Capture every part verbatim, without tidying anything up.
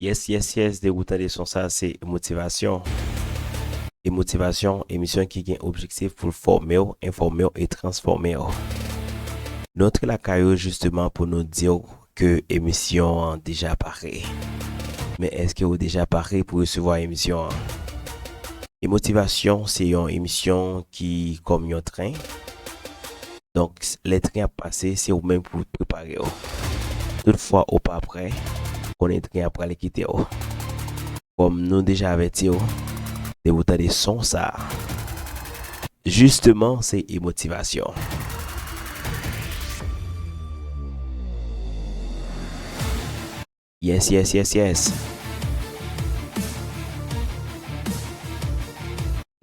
Yes, yes, yes, depi w tande son sa, se Emotivasyon. Emotivasyon, emisyon ki gen objektif pou l fòme w, enfòme w e transfòme w. Nou antre lakay ou jisteman pou nou di w ke emisyon an deja pare. Men èske w deja pare pou resevwa emisyon an? Emotivasyon se yon emisyon ki kòm yon tren. Donk, lè tren ap pase, se ou menm pou w prepare w. Toutfwa ou pa prè, konnen tren an prale kite w. Kòm nou deja avèti w, depi w tande son sa, jisteman, se Emotivasyon. Yes, yes, yes, yes.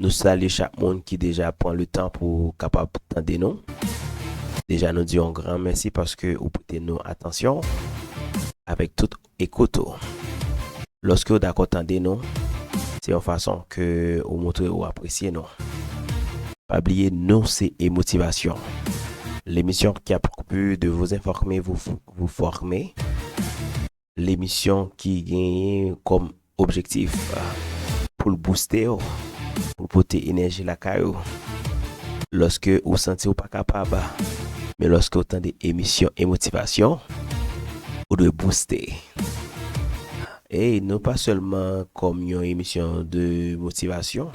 Nou salye chak moun ki deja pran le tan pou kapab tande nou. Deja, nou di yon gran mèsi paske ou prete nou atansyon avèk tout ekout ou. Lòske w dakò tande nou, se yon fason ke ou montre ou apresye nou. Pa bliye, nou se Emotivasyon. L'émission qui a pour but de vous informer, vous, vous former. Lemisyon ki genyen kòm objektif, ah, pou l booste w, pou l pote enèji lakay ou. Lòske ou santi ou pa kapab, men lòske ou tande emisyon Emotivasyon, ou dwe booste. E nou pa sèlman kòm yon emisyon de motivasyon,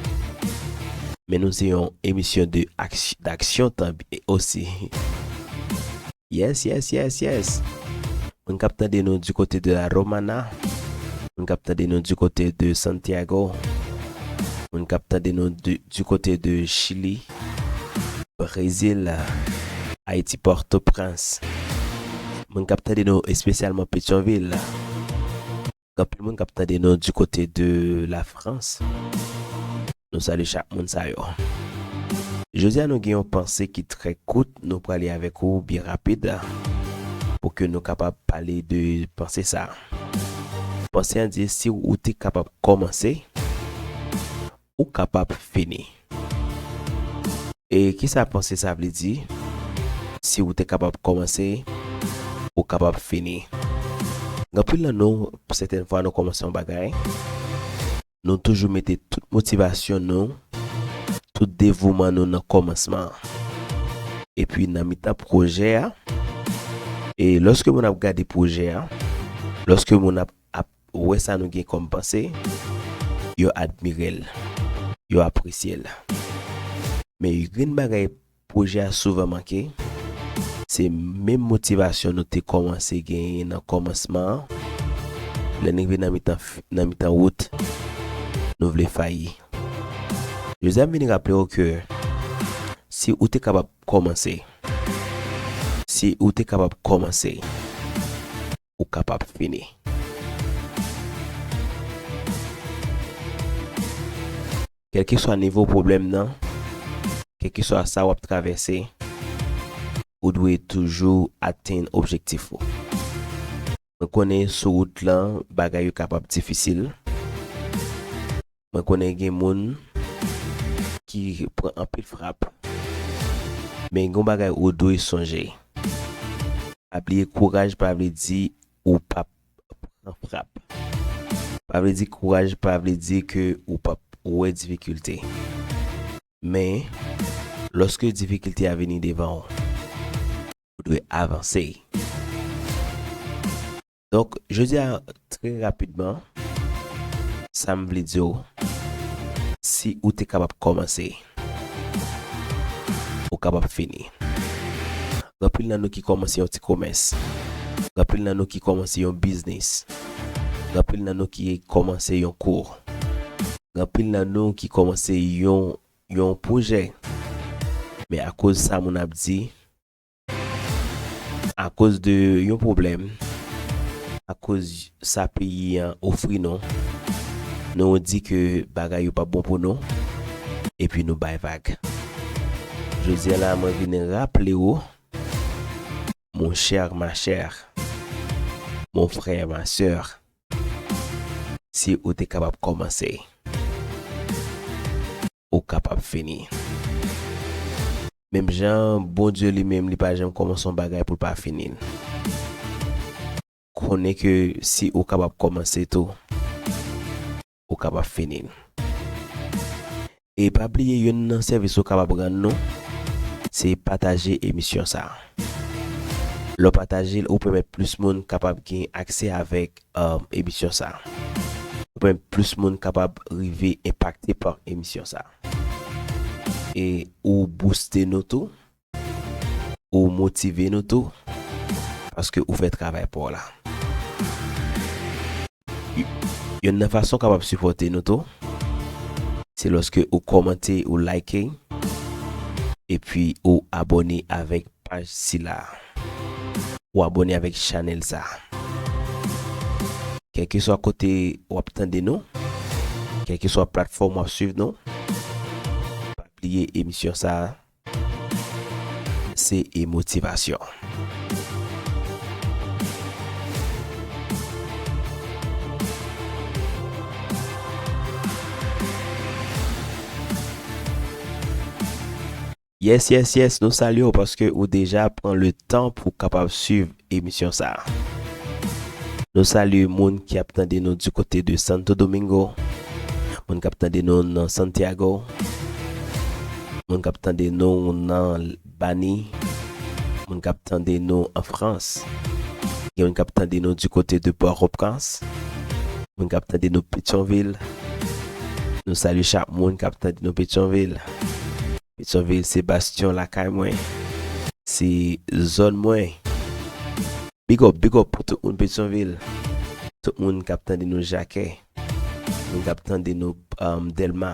men nou se yon emisyon de aksy-, d'action tanbi-, osi. Yes, yes, yes, yes. Moun k ap tande nou du côté de la Romana. Moun k ap tande nou du côté de Santiago. Moun k ap tande nou du, du côté de Chili, Brezil, Ayiti, Pòtoprens. Moun k ap tande nou espesyalman Petyonvil. Gen anpil moun k ap tande nou du côté de la France. Nou salye chak moun sa yo. Jodi a, nou gen yon panse ki trè kout, nou prale avèk ou byen rapid pou ke nou kapab pale de panse sa. Panse an di, si ou te kapab kòmanse, ou kapab fini. E kisa panse sa vle di? Si ou te kapab kòmanse, ou kapab fini. Gen anpil nan nou, sètèn fwa nou kòmanse yon bagay, nou toujou mete tout motivasyon nou, tout devouman nou nan kòmansman an. Epi nan mitan pwojè a, e lòske moun ap gade pwojè a, lòske moun ap, ap wè sa nou gen kòm panse, yo admire l, yo apresye l. Men yon grenn bagay pwojè a souvan manke, se menm motivasyon nou te kòmanse genyen nan kòmansman an. Lè n rive nan mitan f-, nan mitan wout, nou vle fayi. Jodi a, m vin raple w ke si ou te kapab kòmanse, si ou te kapab kòmanse, ou kapab fini. Kèlkeswa nivo pwoblèm nan, kèlkeswa sa w ap travèse, ou dwe toujou atenn objektif ou. Mwen konnen sou wout lan, bagay yo kapab difisil. Mwen konnen gen moun ki pran anpil frap. Men gen yon bagay ou dwe sonje. Pa bliye, kouraj pa vle di ou p ap pran frap. Pa vle di kouraj pa vle di ke ou p ap wè difikilte. Men, lòske difikilte a vini devan w, ou dwe avanse. Donk, jodi a, trè rapidman, sa m vle di w, si ou te kapab kòmanse, ou kapab fini. Gen anpil nan nou ki kòmanse yon ti komès. Gen anpil nan nou ki kòmanse yon biznis. Gen anpil nan nou ki kòmanse yon kou. Gen anpil nan nou ki kòmanse yon, yon pwojè. Men akoz sa moun ap di, akoz de yon pwoblèm, akoz sa peyi an ofri nou, nou di ke bagay yo p ap bon pou nou, epi nou bay vag. Jodi a la, mwen vin raple w, mon cher, ma chère, mon frère, ma sœur, si ou te kapab kòmanse, ou kapab fini. Menm jan Bondye li menm, li pa janm kòmanse yon bagay pou l pa fini l. konnen ke si ou kapab kòmanse tou, ou kapab fini l. E pa bliye, youn nan sèvis ou kapab rann nou, se pataje emisyon sa a. Lè w pataje l, ou pèmèt plis moun kapab gen aksè avèk, um, emisyon sa a. Ou pèmèt plis moun kapab rive enpakte pa emisyon sa a. E ou booste nou tou, ou motive nou tou, paske ou fè travay pa w la. Y-, youn nan fason w kapab sipòte nou tou, se lòske ou kòmante, ou like, epi ou abòne avèk paj sila. Ou abòne avèk chanèl sa. Kèlkeswa kote w ap tande nou, kèlkeswa platfòm w ap swiv nou, pa bliye emisyon sa a, se e motivasyon. Yes, yes, yes, nou salye w paske ou deja pran le tan pou w kapab swiv emisyon sa a. Nou salye moun ki ap tande nou du kote de Santo Domingo, moun k ap tande nou nan Santiago, moun k ap tande nou nan Bani, moun k ap tande nou an Frans, gen moun k ap tande nou du kote de Port-au-Prince, moun k ap tande nou Petyonvil. Nou salye chak moun k ap tande nou Petyonvil. Petyonvil se bastyon lakay mwen. Se zòn mwen. Big up, big up pou tout moun Petyonvil. Tout moun k ap tande nou Jakè. Moun k ap tande nou, um, Dèlma.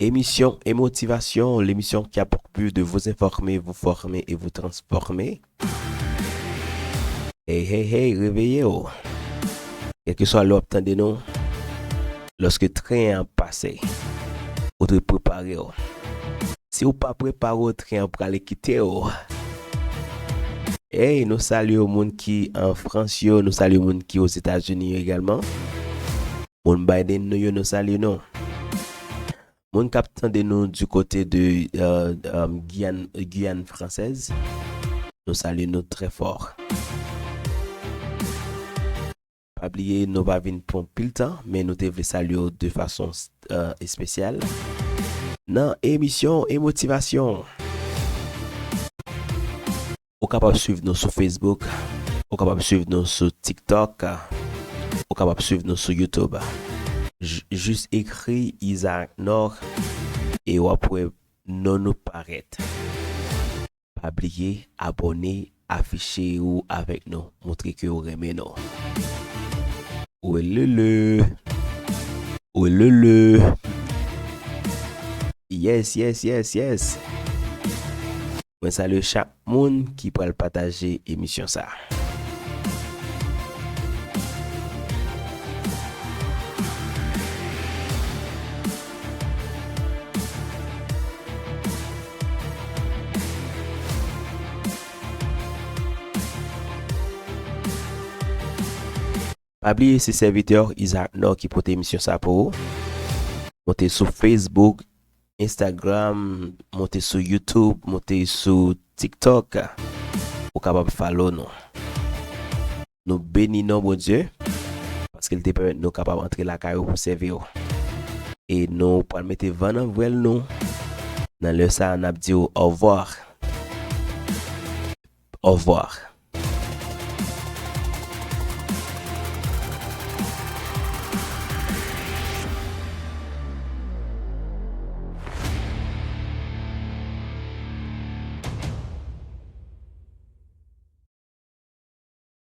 Émission et motivation, l'émission qui a pour but de vous informer, vous former et vous transformer. Hey, hey, hey, reveye w. Kèlkeswa lè w ap tande nou, lòske tren an pase, ou dwe prepare w. Si w pa prepare w, tren an prale kite w. Hey, nou salye moun ki an Frans yo, nou salye moun ki Ozetazini yo egalman. Moun Biden nou yo, nou salye nou. Moun k ap tande nou du kote de, euh, euh, Guyane, Guyane Française, nou salye nou trè fò. Pa bliye, nou pa vin pran pil tan, men nou te vle salye w de fason, euh, espesyal nan émission et motivation. Ou kapab swiv nou sou Facebook, ou kapab swiv nou sou TikTok, ou kapab swiv nou sou YouTube. J-, jis ekri Isaac Nord e w ap wè non nou parèt. Pa bliye abòne, afiche ou avèk nou, montre ke w renmen nou. Welele. Welele. Yes, yes, yes, yes. Mwen salye chak moun ki pral pataje emisyon sa. Pa bliye, se sèvitè Isaac Nord ki pote emisyon sa pou ou. Monte sou Facebook, Instagram, monte sou YouTube, monte sou TikTok. Ou kapab follow nou. Nou beni non Bondye, paske l te pèmèt nou kapab antre lakay ou pou sèvi w. E nou pral mete van nan vwèl nou. Nan lè sa a, n ap di w au revoir. Au revoir.